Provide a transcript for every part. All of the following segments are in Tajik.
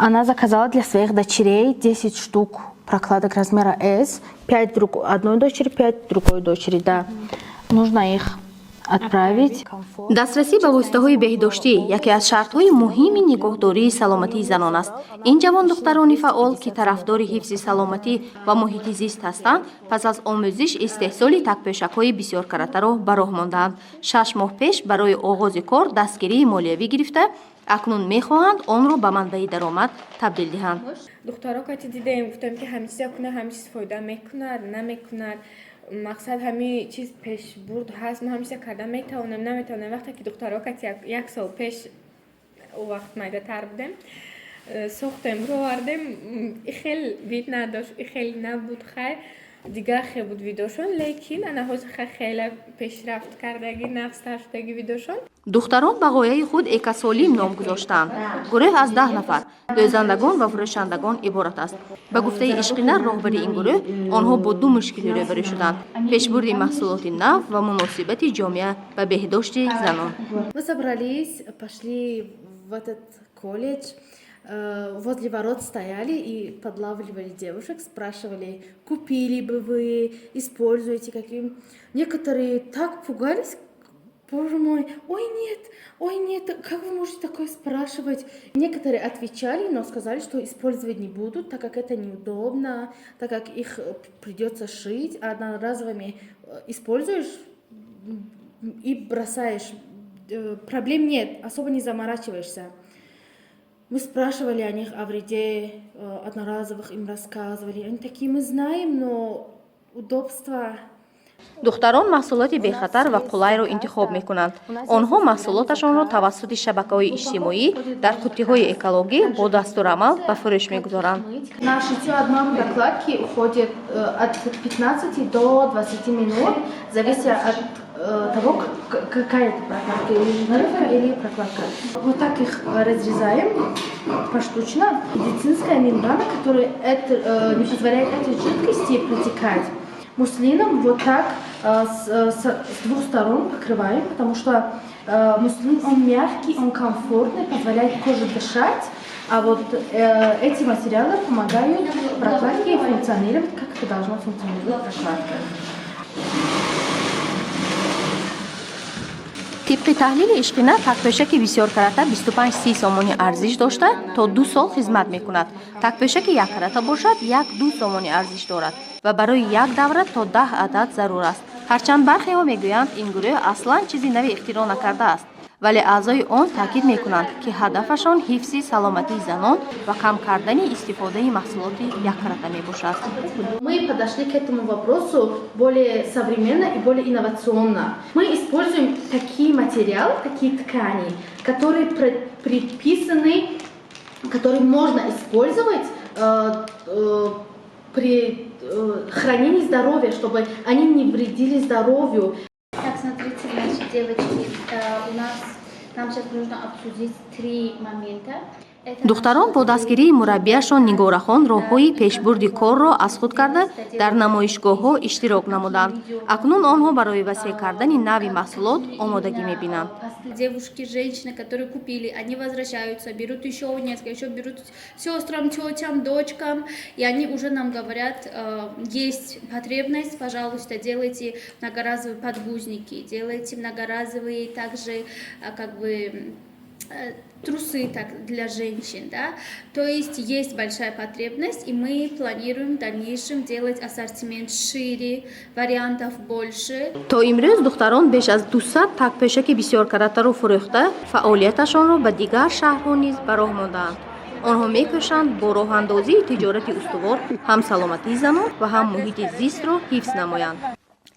Она заказала для своих дочерей 10 штук прокладок размера S, 5 друг одной дочери, 5 другой дочери, да. Нужно их отправить. Дастрасӣ ба воситаҳои беҳдоштӣ яке аз шартҳои муҳими нигоҳдории саломатии занон аст. Ин ҷавондухтарони фаъол, ки тарафдори ҳифзи саломатӣ ва муҳити зист ҳастанд, пас аз омӯзиш истеҳсоли такпӯшакҳои бисёркаратаро ба роҳ мондаанд. 6 моҳ пеш барои оғози кор дастгирии молиявӣ гирифта, акнун мехоҳанд онро ба манбаи даромад табдил диҳанд. Духтаро кати дидаем, гуфтем, ки ҳамин чиза кунад, ҳамин чиз фоида мекунад, намекунад. Мақсад, ҳамин чиз пешбурд ҳаст, мо ҳамин чиза карда метавонем, наметавонем. Вақте ки духтаро кати як сол пеш, у вақт майдатар будем, сохтем, ровардем, хел вид надошт, хел набуд, хайр, дигар хел буд видошон, лекин ана ҳозир хеле пешрафт кардагӣ, нағзтар шудаги видошон. Духтарон ба ғояи худ «Экосолим» ном гузоштаанд. Гурӯҳ аз 10 нафар дӯзандагон ва фурӯшандагон иборат аст. Ба гуфтаи Ишқина, роҳбари ин гурӯҳ, онҳо бо ду мушкилӣ рӯбарӯ шуданд: пешбурди маҳсулоти нав ва муносибати ҷомеа ба беҳдошти занон. Мы собрались, пошли в этот колледж, возле ворот стояли и подлавливали девушек, спрашивали, купили бы вы, используете каким. Некоторые так пугались: «Боже мой, ой, нет, как вы можете такое спрашивать?» Некоторые отвечали, но сказали, что использовать не будут, так как это неудобно, так как их придется шить, а одноразовыми используешь и бросаешь. Проблем нет, особо не заморачиваешься. Мы спрашивали о них, о вреде одноразовых, им рассказывали. Они такие: «Мы знаем, но удобство». Духтарон маҳсулоти бехатар ва қулайро интихоб мекунанд. Онҳо маҳсулоташонро тавассути шабакаҳои иҷтимоӣ дар қуттиҳои экологӣ бо дастурамал ба фурӯш мегузоранд. На шитье одной прокладки уходит от 15 до 20 минут, завися от того, какая это прокладка, или жировка, или прокладка. Вот так их разрезаем поштучно. Медицинская мембрана, которая не позволяет этой жидкости протекать. Муслином вот так с двух сторон покрываем, потому что муслин, он мягкий, он комфортный, позволяет коже дышать, а вот эти материалы помогают прокладке функционировать, как это должно функционировать прокладка. Тибқи таҳлили Ишқина, такпӯшаки бисёркарата 25-30 сомонӣ арзиш дошта, то 2 сол хизмат мекунад. Такпӯшаки яккарата бошад, 1-2 сомонӣ арзиш дорад ва барои як давра то 10 адад зарур аст. Ҳарчанд бархеҳо мегӯянд, ин гурӯҳ аслан чизи нави ихтироъ накардааст, вале аъзои он таъкид мекунанд, ки ҳадафашон ҳифзи саломатии занон ва кам кардани истифодаи маҳсулоти яккарата мебошад. Мы подошли к этому вопросу более современно и более инновационно. Мы используем такие материалы, такие ткани, которые предписаны, которые можно использовать при хранении здоровья, чтобы они не вредили здоровью. Так, смотрите, значит, девочки, у нас нам сейчас нужно обсудить три момента. Духтарон бо дастгирии мураббияшон Нигорахон роҳҳои пешбурди корро аз худ карда, дар намоишгоҳҳо иштирок намуданд. Акнун онҳо барои васеъ кардани нави маҳсулот омодагӣ мебинанд. Девушки, женщины, которые купили, они возвращаются, берут еще несколько, еще берут сестрам, тетям, дочкам, и они уже нам говорят: «Есть потребность, пожалуйста, делайте многоразовые подгузники, делайте многоразовые также как бы трусы так, для женщин», да, то есть есть большая потребность, и мы планируем в дальнейшем делать ассортимент шире, вариантов больше. То имрӯз духтарон беш аз 200 такпӯшаки бисёркаратаро фурӯхта, фаъолияташонро ба дигар шаҳрҳо низ ба роҳ мондаанд. Онҳо мекӯшанд бо роҳандозии тиҷорати устувор ҳам саломатии занон ва ҳам муҳити зистро ҳифз намоянд.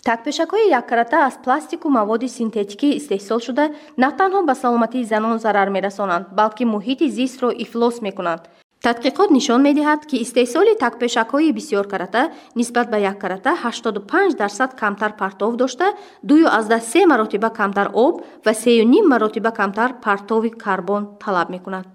Такпӯшакҳои яккарата аз пластику маводи синтетикӣ истеҳсол шуда, на танҳо ба саломатии занон зарар мерасонанд, балки муҳити зистро ифлос мекунанд. Тадқиқот нишон медиҳад, ки истеҳсоли такпӯшакҳои бисёркарата нисбат ба яккарата 85% камтар партов дошта, 2,3 маротиба камтар об ва 3,5 маротиба камтар партови карбон талаб мекунад.